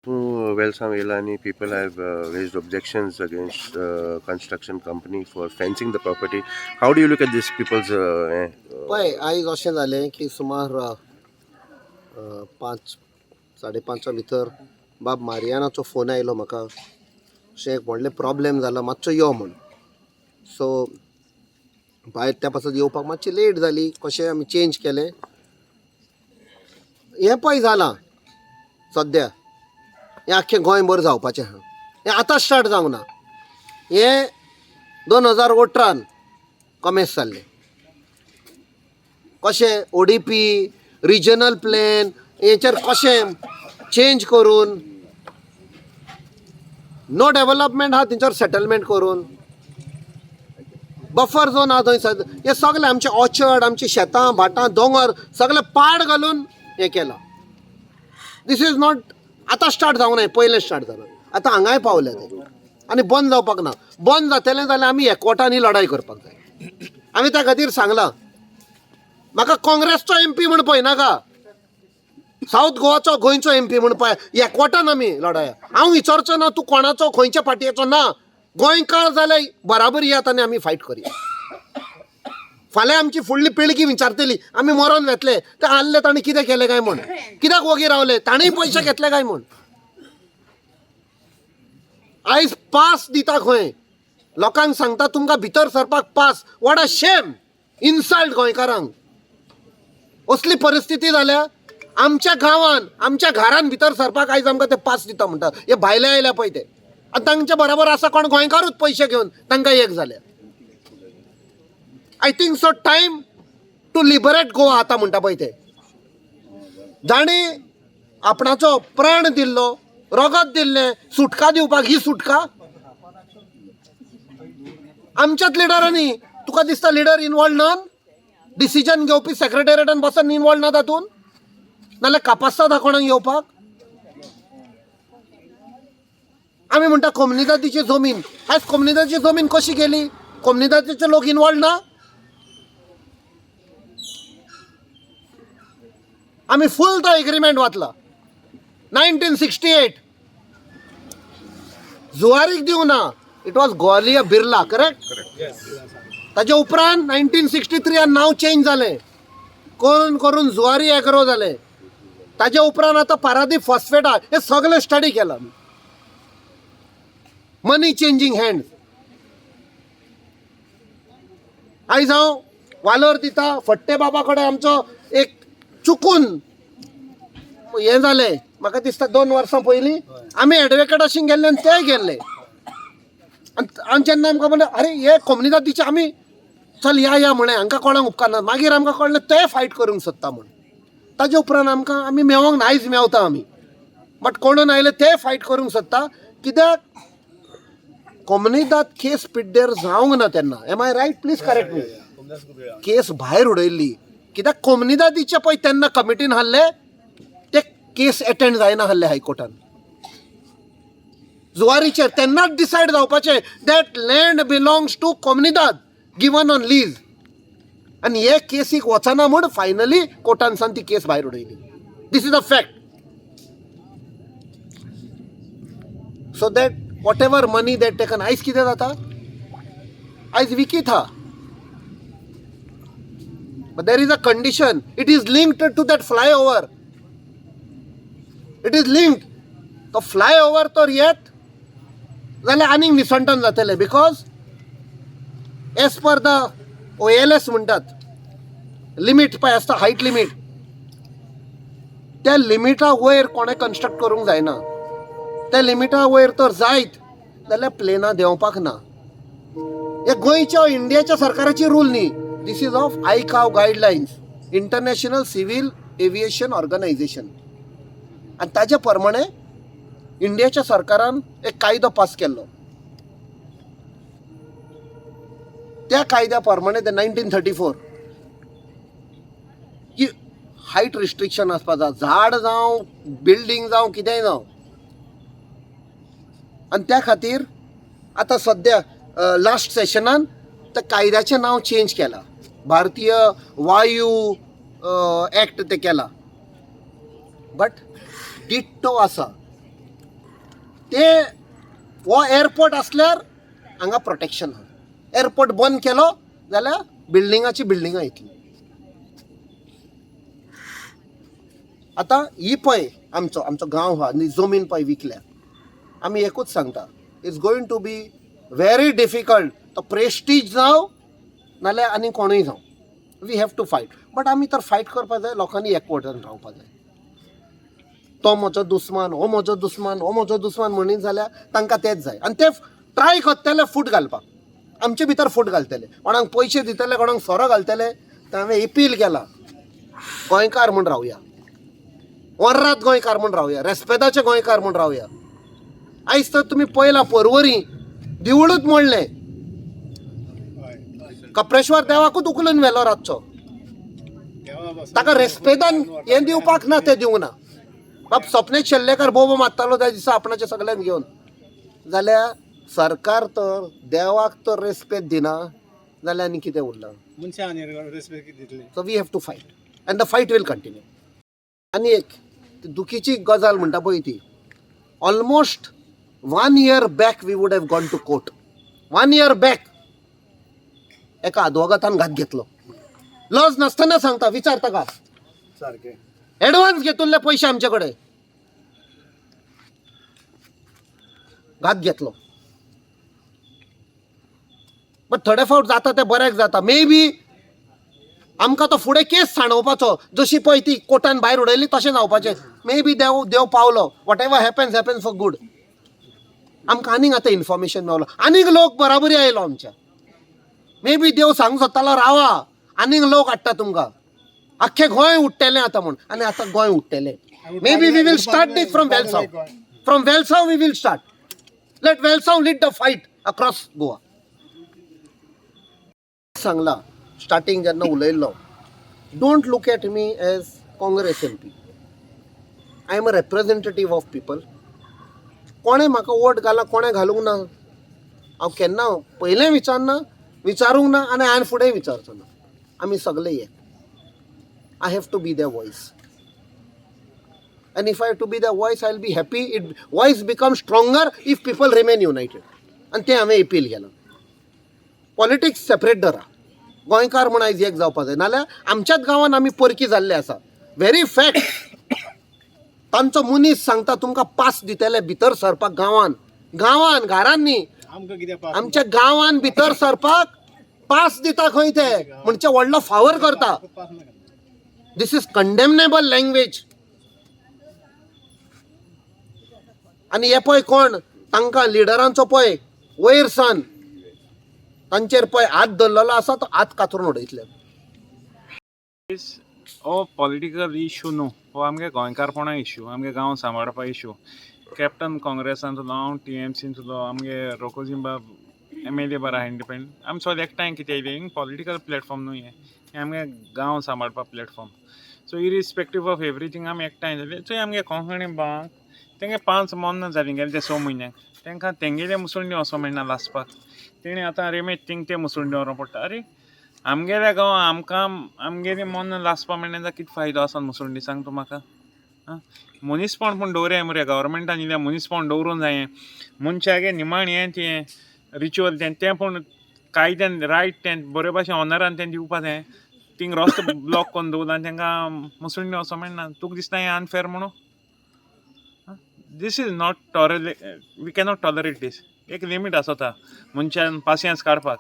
तूं वेलसांव येयला आनी people have raised objections against construction company for fencing the property. How do you look at this people's पळय, आयज अशें जालें की सुमार 5 5:30 भितर बाब मारियानाचो फोन आयलो म्हाका. अशें एक व्हडलें प्रॉब्लेम जाला, मातसो यो म्हूण. सो भायर त्या पासत येवपाक मातशी लेट जाली. कशें आमी चेंज केलें हें पळय जालां सद्या हें आख्खें गोंयभर जावपाचें आहा. हें आतां स्टार्ट जावंक ना, हें 2018 कॉमेस जाल्लें. कशें ओडीपी रिजनल प्लॅन हेचेर कशें चेंज करून नो डेवलपमेंट आहा तेंच्यावर सेटलमेंट करून बफर झोन आहा थंय. हे सगळे आमचे ऑर्चर्ड, आमची शेतां भाटां, दोंगर सगळे पाड घालून हें केलां. This is not आतां स्टार्ट जावंक ना, पयलें स्टार्ट जालां. आतां हांगाय पावल्या ते आनी बंद जावपाक ना. बंद जातलें जाल्यार आमी एकवटान ही लडाय करपाक जाय. आमी त्या खातीर सांगलां, म्हाका काँग्रेसचो एम पी म्हूण पळयनाका, सावथ गोवाचो गोंयचो एम पी म्हूण पळय. एकवटान आमी लडाया. हांव विचारचो ना तूं कोणाचो खंयच्या पार्टीचो ना, गोंयकार जाल्यार बराबर येयात आनी आमी फायट करया. फाल्यां आमची फुडली पिळगी विचारतली आमी मरोन वेतले ते आहले ताणें कितें केलें काय म्हूण, कित्याक वोगी रावले, ताणें पयशे घेतले काय म्हूण. आयज पास दिता खंय लोकांक सांगता तुमकां भितर सरपाक pass. What a shame, insult गोंयकारांक. असली परिस्थिती जाल्या आमच्या गांवान, आमच्या घरान भितर सरपाक आयज आमकां ते पास दिता म्हणटा. हे भायले आयल्या पळय ते, आनी तांच्या बराबर आसा कोण गोंयकारूच पयशे घेवन तांकां एक जाल्या. I think so time to liberate Goa आतां म्हणटा पळय ते. जाणी आपणाचो प्राण दिल्लो, रगत दिल्लें सुटका दिवपाक, ही सुटका आमच्याच लिडरांनी. तुका दिसता लिडर इनवॉल्व ना? डिसिजन घेवपी सेक्रेटेरिएटान बसून इनवॉल्व ना तातूंत? नाल्यार कापास्ताद आहा कोणाक येवपाक? आमी म्हणटा कोमुनिदादीची जमीन, आयज कोमुनिदादीची जमीन कशी गेली? कोमुनिदादीचे लोक इनवॉल्व ना? आमी फूल तो एग्रीमेंट वाचला. 1968 जुवारीक दिवं ना, it was Gowalia Birla, correct? ताजे उपरांत 1963 नांव चेंज जालें करून करून जुवारी एग्रो जालें. ताजे उपरांत आतां पारादीप फॉस्फेट आहा. हें सगळें स्टडी केलां. Money changing hand. आयज हांव वालोर दिता फट्टे बाबा कडेन. आमचो एक चुकून हें जालें, म्हाका दिसता 2 वर्सां पयलीं आमी एडवोकेटाशी गेल्ले आनी तेय गेल्ले. आनी जेन्ना आमकां म्हणलें अरे हे कोमुनिदादीचे आमी चल या या म्हणलें, हांकां कोणाक उपकारना. मागीर आमकां कळ्ळें ते फायट करूंक सोदता म्हूण. ताजे उपरांत आमकां आमी मेवोंक ना, आयज मेवता आमी. बट कोणून आयले ते फायट करूंक सोदता. कित्याक कोमुनिदाद केस पिड्ड्यार जावंक ना तेन्ना. Am I right? Please correct me. Case भायर उडयल्ली कित्याक कोमुनिदादीचे पळय तेन्ना कमिटीन हाडले ते केस एटेंड जायना आहले हायकोर्टान. जुवारीचेर तेन्नाच डिसायड जावपाचें that land belongs to Comunidade given on lease. आनी हे केसीक वचना म्हूण फायनली कोर्टान सान ती केस भायर उडयली. This is a fact. So that whatever money that taken, आयज कितें जाता? आयज विकीत आहा. But there is a condition. It is linked to that flyover. It is linked. तो फ्लायओवर तर येत जाल्यार आनीक निसंटन जातलें, because as per the OLS म्हणटात लिमीट पळय आसता, हायट लिमीट, त्या लिमिटा वयर कोणें कन्स्ट्रक्ट करूंक जायना. त्या लिमिटा वयर तर जायत जाल्यार प्लेनां देंवपाक ना. हे गोंयच्या इंडियाच्या सरकाराची रूल न्ही. This is of ICAO guidelines, international civil aviation organisation. आनी ताजे प्रमाणे इंडियाच्या सरकारान एक कायदो पास केल्लो. त्या कायद्या प्रमाणे ते 1934 की हायट रिस्ट्रिक्शन आसपा जाय, झाड जावं बिल्डींग जावं कितेंय जावं. आनी त्या खातीर आतां सद्या लास्ट सेशनान त्या कायद्याचें नांव चेंज केलां, भारतीय वायू एक्ट ते केला. बट डिट्टो आसा. ते हो एअरपोर्ट आसल्यार हांगा प्रोटेक्शन आहा. एअरपोर्ट बंद केलो जाल्यार बिल्डिंगाची बिल्डिंगां येतली. आतां ही पळय आमचो आमचो गांव आहा आनी जमीन पळय विकल्या. आमी एकूच सांगता, it's going to be very difficult. तो प्रेस्टीज जावं नाल्यार आनी कोणूय जावं, we have to fight. But आमी तर फायट करपा जाय, लोकांनी एकवटान रावपा जाय. तो म्हजो दुस्मान, हो म्हजो दुस्मान, हो म्हजो दुस्मान म्हणीत जाल्यार तांकां तेंच जाय. आनी ते ट्राय करतले फूट घालपाक, आमचे भितर फूट घालतले, कोणाक पयशे दितले, कोणाक सोरो घालतले. तर हांवें एपील केला, गोंयकार म्हूण रावया, वर्रात गोंयकार म्हूण रावया, रेस्पेदाचे गोंयकार म्हूण रावया. आयज तर तुमी पळयलां परवरी देवळूच मोडलें, कप्रेश्वर देवाकूच उखलून व्हेलो रातचो. ताका रेस्पेदान हें दिवपाक ना, तें दिवंक ना. बाब स्वप्नेश शेल्लेकर बोबो मारतालो त्या दिसा आपणाच्या सगल्यांक घेवन, जाल्यार सरकार तर देवाक तर रेस्पेद दिना जाल्यार आनी कितें उरलां? मनशां आनी रेस्पेक्ट दितले. So we have to fight and the fight will continue. आनी एक ती दुखीची गजाल म्हणटा पळय ती, almost one year back we would have gone to court. One year back एका आदवोगातान घात घेतलो. लज नासतना सांगता, विचार ताका. सारकें. एडवान्स घेतुल्ले पयशे आमचे कडेन, घात घेतलो. बट थोडे फावट जाता तें बऱ्याक जाता. मे बी आमकां तो फुडें केस सांडोवपाचो, जशी पळय ती कोर्टान भायर उडयली तशें जावपाचें. मे बी देव देव पावलो. Whatever happens happens for good. आमकां आनीक आतां इन्फॉर्मेशन मेवलो, आनीक लोक बराबरी आयलो आमच्या. मे बी देव सांगूंक सोदतालो, रावा, आनीक लोक हाडटा तुमकां, आख्खें गोंय उडटलें आतां म्हूण. आनी आतां Goa उडटलें. Maybe we will start this from Velsao. From Velsao we will start. Let Velsao lead the fight across Goa. सांगला स्टार्टींग जेन्ना उलयल्लो, don't look at me as Congress MP. I am a representative of people. कोणें म्हाका vote घाला, कोणें घालूंक ना, हांव केन्ना पयलें विचारना, विचारूंक ना आनी हांवें फुडें विचारचो ना. आमी सगळे एक. I have to be the voice. And if I have to be the voice, I'll be happy. It voice becomes stronger if people remain united. आनी तें हांवें एपील केलां. पॉलिटिक्स सेपरेट धरा, गोंयकार म्हूण आयज एक जावपा जाय, नाल्यार आमच्याच गांवांत आमी परकी जाल्ले आसा. व्हेरी फॅक्ट, तांचो मनीस सांगता तुमकां पास दितले भितर सरपाक गांवान, गांवान घरान न्ही. आमकां कित्याक पास? आमच्या गांवान भितर सरपाक पास दिता खंय ते, म्हणजे व्हडलो फावर करता. पास नाका. This is condemnable language. आनी हे पळय कोण तांकां लिडरांचो पळय वयर सान तांचेर पळय हात धरलेलो आसा, तो हात कातरून उडयतले. हो पॉलिटिकल इशू न्हू, हो आमगे गोंयकारपणा इशू, आमगे गांव सांबाळपा इशू. कॅप्टन काँग्रेसान सुद्दां, हांव टीएमसीन सुद्दां, आमगे रोकोजीम बाब एमएलए बरो आहा इंडिपेंडंट. आमी सगळे एकठांय कितें येयले, हिंग पॉलिटिकल प्लॅटफॉर्म न्हू हें, हें आमगे गांव सांबाळपा platform. So irrespective of everything आमी एकठांय जाले. चोय आमगे कोंकणी भावांक तेंगे 5 मोन्नां जालीं गेले ते 6 म्हयन्याक, तेंकां तेंगेले मुसुंडी वचों मेळना लासपाक. तेणी आतां रेमेद थिंग ते मुसुंडी व्हरूंक पडटा. आरे, आमगेल्या गांवां आमकां आमगेली मोन्नां लासपा मेळना जाल्यार कितें फायदो आसा मुसुंडी, सांग तूं म्हाका. आं, मनीसपण पूण दवरया मरे. गव्हर्मेंटान इल्लें मनीसपण दवरूंक जायें. मनशागे निमाण हें तें रिच्युअल तें तें पूण कायद्यान रायट तें बरे भाशेन ऑनरान तें दिवपा जायें. थिंग रस्तो ब्लॉक करून दवरला आनी तांकां मुसुंडी वचों मेळना. तुका दिसता हें अनफेर म्हणून? This is not we cannot tolerate these. एक लिमीट आसता मनशान पासियेंस काडपाक.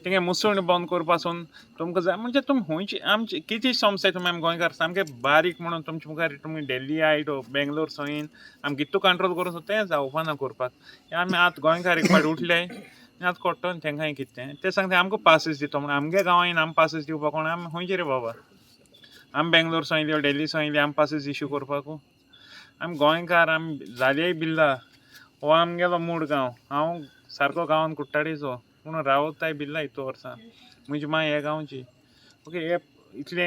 तेंगे मुसण बंद करपासून तुमकां जाय म्हणजे तुमी खंयची आमची कितें समजताय तुमी? आमी गोंयकार सामके बारीक म्हणून तुमचे मुखार तुमी दिल्ली आयट बेंगलोर सोयीन आमी कितू कंट्रोल करूं सोदता, तें जावपा ना करपाक. हें आमी आतां गोंयकार एक फावट उठले आनी आतां कोट्टो तेंकां कितें तें ते सांगता आमकां पासीस दिता म्हणून. आमगे गांवांत आमी पासीस दिवपाक कोण? आमी खंयचे रे बाबा? आमी बेंगलोर सोयली, दिल्ली सोयली आमी पासीस इशू करपाक? आमी गोंयकार, आमी जालेय बिल्ला. हो आमगेलो मूळ गांव. हांव सारको गांवान कुट्टाडेचो पूण रावताय बिल्ला इतू वर्सां. म्हजी मांय ह्या गांवची. ओके, हे इतले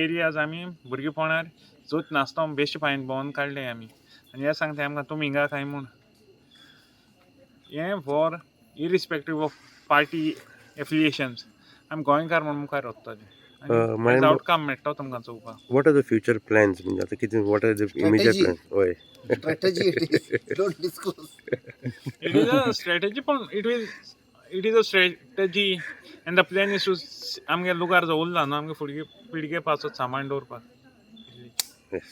एरियाज आमी भुरगेपणार जोत नासतना बेश्टे पांयन भोंवन काडले आमी. आनी हे सांगता आमकां तुमी हिंगा काय म्हूण. हें for irrespective of party affiliations आमी गोंयकार म्हूण मुखार वतले. मागीर आउटकम मेळटा तुमकां चोवपाक. What are the future plans? म्हणजे आतां कितें, what are the immediate Strategy. Plans? हय. Strategy it is, don't disclose. It is a strategy, पण it is a strategy and the plan is to आमगे लुगार जो उरला न्हू, आमगे फुडगे पिळगे पासत सांबाळून दवरपाक. Yes.